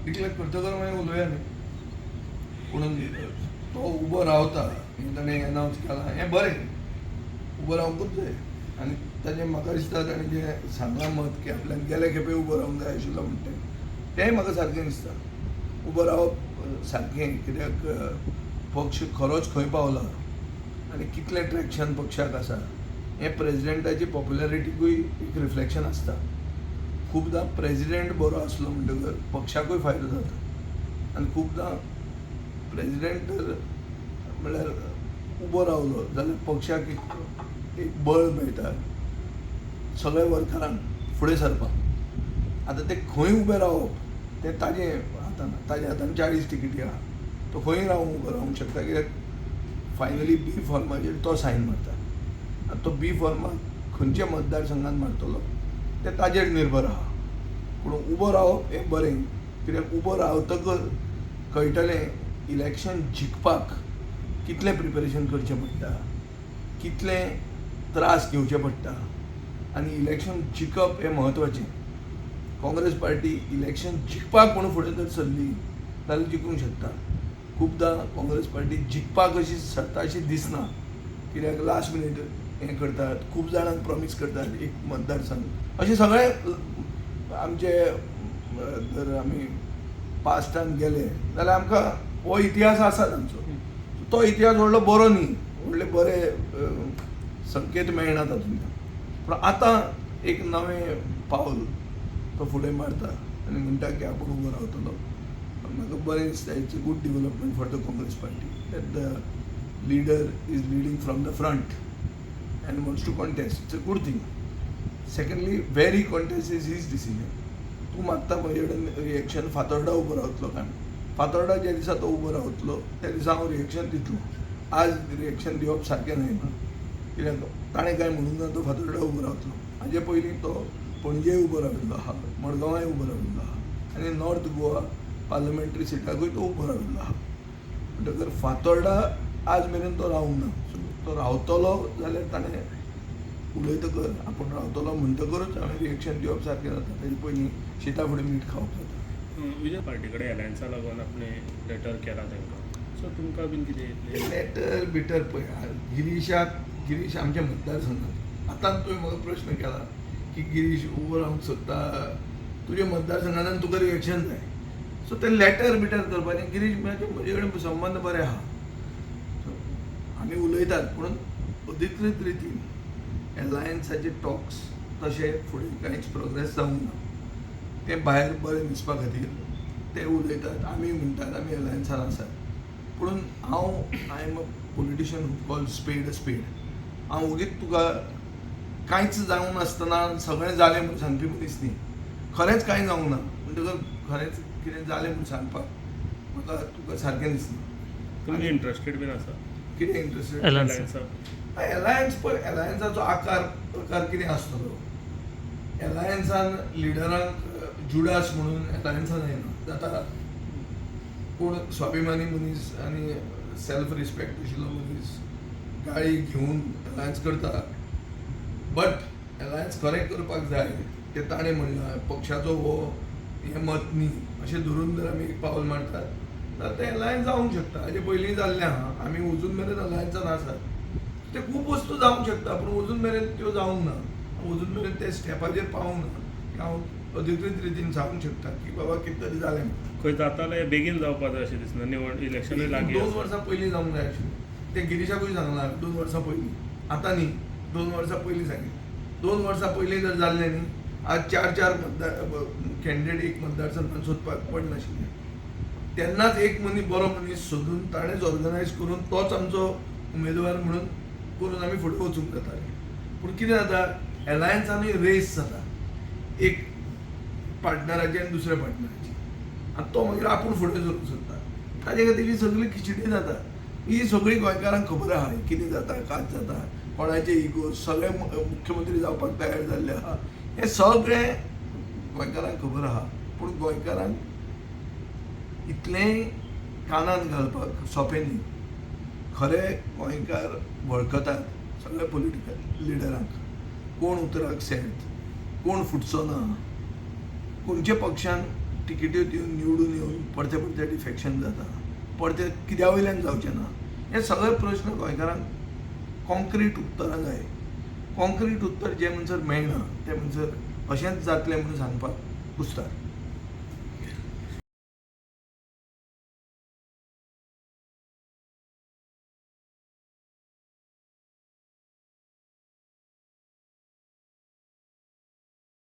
Declare करतकर मागीर उलोवया न्ही. पूण तो उबो रावता हें ताणें एनावन्स केलां हें बरें, उबो रावंकूच जाय. आनी ताजें म्हाका दिसता ताणें जें सांगलां मत की आपल्यान गेले खेपे उबो रावंक जाय आशिल्लो म्हणटा तेंय म्हाका सारकें दिसता. उबो रावप सारकें, कित्याक पक्ष खरोच खंय पावला आनी कितलें ट्रॅक्शन पक्षाक आसा हें प्रेजिडेंटाची पॉप्युलरिटीकूय एक रिफ्लेक्शन आसता. खुबदां प्रेजिडेंट बरो आसलो म्हणटकर पक्षाकूय फायदो जाता आनी खुबदां प्रेजिडेंट जर म्हणल्यार उबो रावलो जाल्यार पक्षाक एक बळ मेळटा सगळ्या वर्करांक फुडें सरपाक. आतां ते खंय उबे रावप तें ताजें हातान, ताज्या हातान 40 तिकेटी आहा, तो खंय रावूंक उबो रावंक शकता, कित्याक फायनली बी फॉर्माचेर तो सायन मारता. आनी तो बी फॉर्माक खंयच्या मतदारसंघात मारतलो तें ताजेर निर्भर आहा. पूण उबो रावप हें बरें, कित्याक उबो रावतकर कळटलें इलेक्शन जिखपाक कितलें प्रिपेरेशन करचें पडटा, कितलें त्रास घेवचे पडटा आनी इलेक्शन जिखप हें म्हत्वाचें. काँग्रेस पार्टी इलेक्शन जिखपाक म्हणून फुडें जर सरली जाल्यार जिखूंक शकता. खुबदां काँग्रेस पार्टी जिखपाक अशी सरता अशी दिसना, कित्याक लास्ट मिनीट हें करतात, खूब जाणांक प्रॉमीस करतात एक मतदारसंघ अशें सगळे आमचे. जर आमी पास्टान गेले जाल्यार आमकां हो इतिहास आसा तांचो, तो इतिहास व्हडलो बरो न्ही, व्हडले बरे संकेत मेळना तातूंतल्यान. पूण आतां एक नवें पावल तो फुडें मारता आनी म्हणटा की आपूण उबो रावतलो. म्हाका बरें दिसता. It's a good development for the Congress party that the leader is leading from the front and wants to contest. It's a good thing. Secondly, where he contest is his decision. तूं मागता म्हजे कडेन reaction, Fatorda उबो रावतलो काय? फातोर्डा ज्या दिसा तो उबो रावतलो त्या दिसा हांव रिएक्शन दितलो. आज रिएक्शन दिवप सारकें न्हय, कित्याक ताणें कांय म्हणूंक ना. तो फातोर्डा उबो रावतलो. हाजे पयलीं तो पणजेय उबो राविल्लो आहा, मडगांवाय उबो राविल्लो आहा आनी नॉर्थ गोवा पार्लमेंटरी सिटाकूय तो उबो राविल्लो आहा. म्हणटकर फातोर्डा आज मेरेन तो रावंक ना. सो तो रावतलो जाल्यार ताणें उलयतकर, आपूण रावतलो म्हणटकरूच हांवें रिएक्शन दिवप सारकें जाता. तेजे पयलीं शिता फुडें मीठ खावप जाता. विजय, पार्टी कडेन एलायन्सा लागून आपणे लेटर केला तांकां, सो तुमकां बीन कितें येतलें? लेटर बिटर पळय, गिरीशाक, गिरीश आमच्या मतदारसंघात. आतां तुवें म्हाका प्रश्न केला की गिरीश उबो रावंक सोदता तुज्या मतदारसंघांत, तुका रिएक्शन जाय, सो ते लेटर बिटर करपाचें. गिरीश म्हजे कडेन संबंद बरे आहा, आमी उलयतात, पूण अधिकृत रितीन एलायन्साचे टॉक्स तशे फुडें कांयच प्रोग्रेस जावंक ना. ते भायर बरें दिसपा खातीर ते उलयतात, आमी म्हणटात आमी एलायन्सान आसात. पूण हांव, I am a politician who call spade a spade. हांव ओगीच तुका कांयच जावंक नासतना सगळें जालें म्हूण सांगपी मनीस न्ही. खरेंच कांय जावंक ना म्हणटकर खरेंच कितें जालें म्हूण सांगपाक म्हाका तुका सारकें दिसना. तुमी इंट्रस्टेड बीन आसा? कितें इंट्रस्टेड? Alliance. एलायन्सा. एलायन्स पळय, एलायन्साचो आकार प्रकार कितें आसतलो, एलायन्सान लिडरांक जुडास म्हणून एलायन्सान येना जाता. कोण स्वाभिमानी मनीस आनी सेल्फ रिस्पेक्ट आशिल्लो मनीस गाळी घेवन एलायन्स करता, बट एलायन्स खरें करपाक जाय तें ताणें म्हणलां, पक्षाचो हो हें मत न्ही अशें धरून जर आमी एक पावल मारतात जाल्यार तें एलायन्स जावंक शकता. हाजे पयलीं जाल्लें आहा, आमी अजून मेरेन अलायन्सान आसात. ते खूब वस्तू जावंक शकता, पूण अजून मेरेन त्यो जावंक ना. अजून मेरेन ते स्टेपाचेर पावूंक ना की हांव अधिकृत रितीन सांगूंक शकता की बाबा कितें तरी जालें म्हणून. खंय जाता जाल्यार बेगीन जावपा जाय अशें दिसना? निवड इलेक्शनूय लागीं 2 आसा. वर्सां पयलीं जावंक जाय आशिल्लें तें. गिरीशाकूय सांगलां 2 वर्सां पयलीं, आतां न्ही, 2 वर्सां पयलीं सांगिल्लें. 2 वर्सां पयलीं जर जाल्लें न्ही, आज चार चार मतदार कॅन्डिडेट एक मतदारसंघात सोदपाक पडनाशिल्लें. तेन्नाच एक मनीस, बरो मनीस सोदून ताणेंच ऑर्गनायज करून तोच आमचो उमेदवार म्हणून करून आमी फुडें वचूंक जातालें. पूण कितें जाता, एलायन्सानूय रेस जाता, एक पार्टनराची आनी दुसऱ्या पार्टनराची, आनी तो मागीर आपूण फुडें सरूंक सोदता. ताजे खातीर ही सगळी खिचडी जाता. ही सगळी गोंयकारांक खबर आहा, कितें जाता, कात जाता, कोणाचे इगो, सगळे मुख्यमंत्री जावपाक तयार जाल्ले आहा, हें सगळें गोंयकारांक खबर आहा. पूण गोंयकारांक इतलेंय कानान घालपाक सोंपें न्ही. खरे गोंयकार वळखतात सगळे पॉलिटिकल लिडरांक, कोण उतराक सेर्त, कोण फुटचो ना, खंयच्या पक्षान. तिकेट्यो दिवन निवडून येवन परते परते डिफॅक्शन जाता, परते कित्या वयल्यान जावचें ना, हे सगळे प्रश्न गोंयकारांक कॉन्क्रीट उत्तरां जाय. कॉन्क्रीट उत्तर जें म्हणसर मेळना तें म्हणसर अशेंच जातलें म्हणून सांगपाक कुस्तार.